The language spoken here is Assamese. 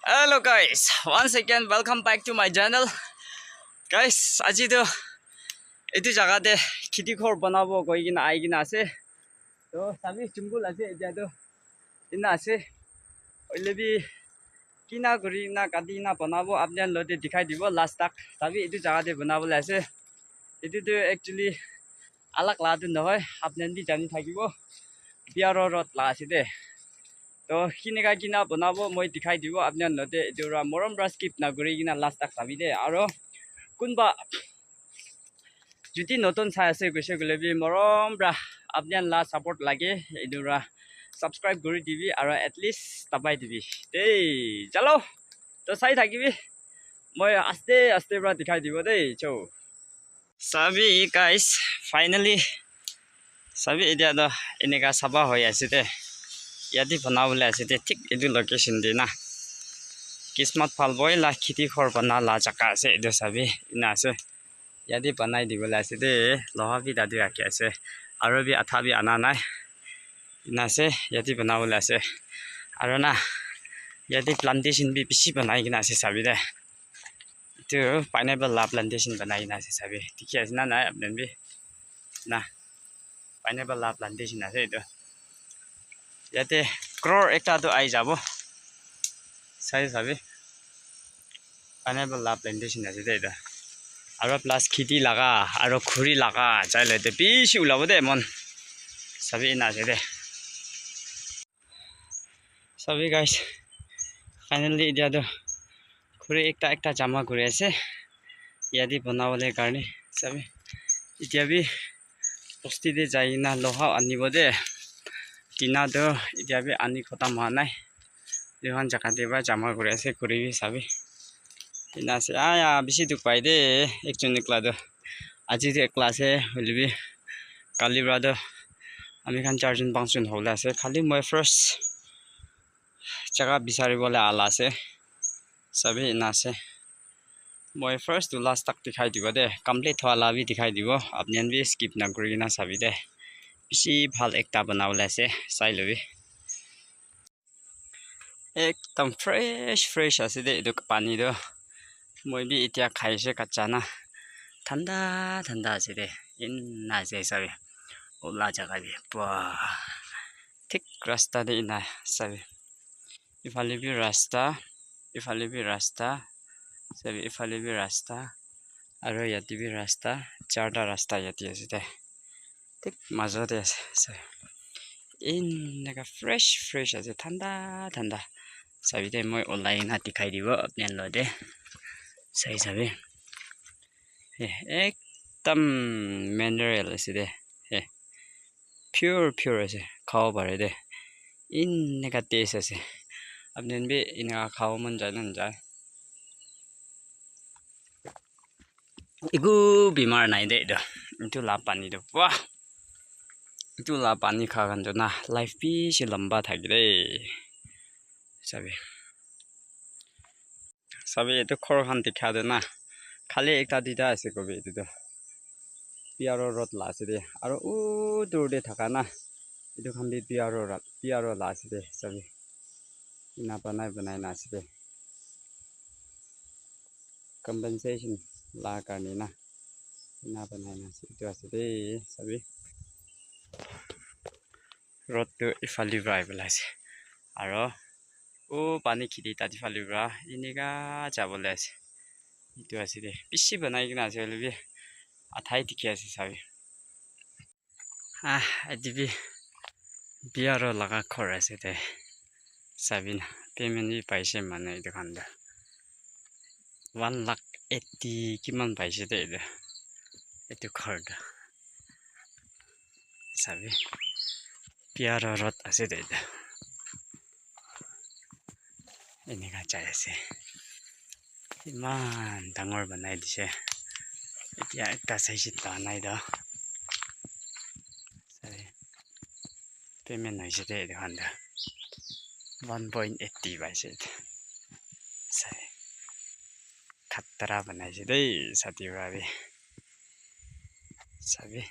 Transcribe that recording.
Hello guys, once again welcome back to my channel. Guys, আজিতো এইটো জাগাতে খেতি ঘৰ বনাব গৈ কিনে আহি কিনে আছে। তো চাবি, জংঘল আছে এতিয়াতো, ইনা আছে। হ'লে কিনা কৰি না কাটি না বনাব, আপোনাৰ লগতে দেখাই দিব লাষ্ট তাক। চাবি, এইটো জাগাতে বনাবলৈ আছে। এইটোতো একচুৱেলি আলাগ লাটো নহয়, আপোনাৰ বি জানি থাকিব, বিয়াৰৰ ৰ'দ লা আছে দে। তো কেনেকা কিনা বনাব মই দেখাই দিব আপোনাৰ লগতে। এইটো মৰম পৰা স্কিপ নকৰি কিনা লাষ্ট তাক চাবি দে। আৰু কোনোবা যদি নতুন চাই আছে গৈছে গ'লে বি মৰম পৰা আপোনাৰ লা ছাপৰ্ট লাগে, এইটো ছাবস্ক্ৰাইব কৰি দিবি আৰু এটলিষ্ট দাবাই দিবি দেই। চলো, তো চাই থাকিবি, মই আস্তে আস্তে পৰা দেখাই দিব দেই। চৌ চাবি গাইছ, ফাইনেলি চাবি, এতিয়াতো এনেকা চাফা হৈ আছে দে। ইয়াতে বনাবলৈ আছে দে, ঠিক এইটো লোকেশ্যন দে না। কিস্মত ভাল বই লা খেতি ঘৰ বনা লা জাগা আছে এইটো। চাবি, ইনা আছে, ইয়াতে বনাই দিবলৈ আছে দেই। লোহা বি তাতে ৰাখি আছে আৰু বি আঠা বি অনা নাই। ইনা আছে, ইয়াতে বনাবলৈ আছে। আৰু না ইয়াতে প্লান্টেশ্যন বি বেছি বনাই কিনে আছে। চাবি দে, এইটো পাইনএপল লা প্লান্টেশ্যন বনাই কিনে আছে। চাবি, দেখি আছে না নাই আপুনি বি না? পাইনএপল লা প্লান্টেশ্যন আছে এইটো। ইয়াতে ক্ৰ'ৰ একটাটো আহি যাব। চাই চাবি, পাইনএপল লা প্লান্টেশ্যন আছে দেই এইটো। আৰু প্লাছ খেতি লগা আৰু খৰি লগা যাই লৈ বেছি ওলাব দেই মন। চাবি, ইনা আছে দে। চাবি গাইছ, ফাইনেলি এতিয়াতো খৰি একটা একটা জমা কৰি আছে ইয়াতে বনাবলৈ কাৰণে। চাবি, এতিয়া বি বস্তিতে যাই কিনা লোহা আনিব দে। টিনাটো এতিয়া বি আনি খতম হোৱা নাই। এইখন জেগাতে পৰা জমা কৰি আছে। কৰিবি, চাবি, টিনা আছে। আয়া, বেছি দুখ পায় দেই একজন একলাটো। আজিতো একলা আছে, হ'লেবি কালিৰ পৰাতো আমি খান চাৰিজন পাঁচজন হ'বলৈ আছে। খালি মই ফাৰ্ষ্ট জেগা বিচাৰিবলৈ আলা আছে। চাবি, এনা আছে। মই ফাৰ্ষ্ট টু লাষ্ট তাক দেখাই দিব দে। কমপ্লিট হোৱা বি দেখাই দিব, আপুনি বি স্কিপ নকৰি কিনে চাবি দে। বেছি ভাল একটা বনাবলৈ আছে, চাই ল'বি। একদম ফ্ৰেছ ফ্ৰেছ আছে দেই এইটো পানীটো। মই বি এতিয়া খাইছে কাচ্চা না, ঠাণ্ডা ঠাণ্ডা আছে দে। ইনা আছে, চাবি, ওলা জেগা বি বাহ। ঠিক ৰাস্তা দে ইনা। চাবি, ইফালে বি ৰাস্তা, ইফালে বি ৰাস্তা। চাবি, ইফালে বি ৰাস্তা আৰু ইয়াতে বি ৰাস্তা। চাৰিটা ৰাস্তা ইয়াতে আছে দে, ঠিক মাজতে আছে। চাবি, এনেকা ফ্ৰেছ ফ্ৰেছ আছে, ঠাণ্ডা ঠাণ্ডা। চাবি দে, মই ওলাই কিনে দেখাই দিব আপোনালোকে। চাই চাবি, একদম মিনাৰেল আছে দে। হে, পিয়ৰ পিয়ৰ আছে, খাব পাৰে দে। এনেকা টেষ্ট আছে। আপুনি বি এনেকা খাব মন যায় নাযায়? একো বেমাৰ নাই দে এইটো। এইটো লাভ পানীটো, বাহ, এইটো লাভ পানী খোৱা কাৰণটো না লাইফ বেছি লম্বা থাকে দেই। চাবি চাবি, এইটো ঘৰখন দেখা দে না। খালি একটা দুইটা আছে কবি, এইটোতো পিয়াৰৰ ৰ'দ লা আছে দে। আৰু ও দূৰতে থকা না, এইটো খান বি পিয়াৰৰ ৰ'দ, পিয়াৰৰ লা আছে দে। চাবি, ইনা বনাই বনাই না আছে দে। কম্পেনচেশ্যন লা কাৰণে না ইনা বনাই না আছে। এইটো আছে দেই। চাবি, ৰ'দটো ইফালে পৰা আহি পেলাইছে আৰু ও পানী খেতি তাত ইফালে পৰা এনেকা যাবলৈ আছে। এইটো আছে দে। বেছি বনাই কিনে আছে হ'লে আঠাই ঠিকে আছে। চাবি, আহ, এইটো বি বিয়াৰৰ লগা ঘৰ আছে দে। চাবি না, পেমেণ্ট বি পাইছে মানে এইটো খান 1 লাখ 80 কিমান পাইছে দে এইটো। এইটো ঘৰটো চাবি, বিয়াৰৰ ৰ'দ আছে দে। এইটো এনেকা যাই আছে। ইমান ডাঙৰ বনাই দিছে। এতিয়া একটা চাইছে নাই দ। পেমেণ্ট হৈছে দে এইটো 1.80 পাইছে। চাই, খাতৰা বনাইছে দেই। চাতি চাবি।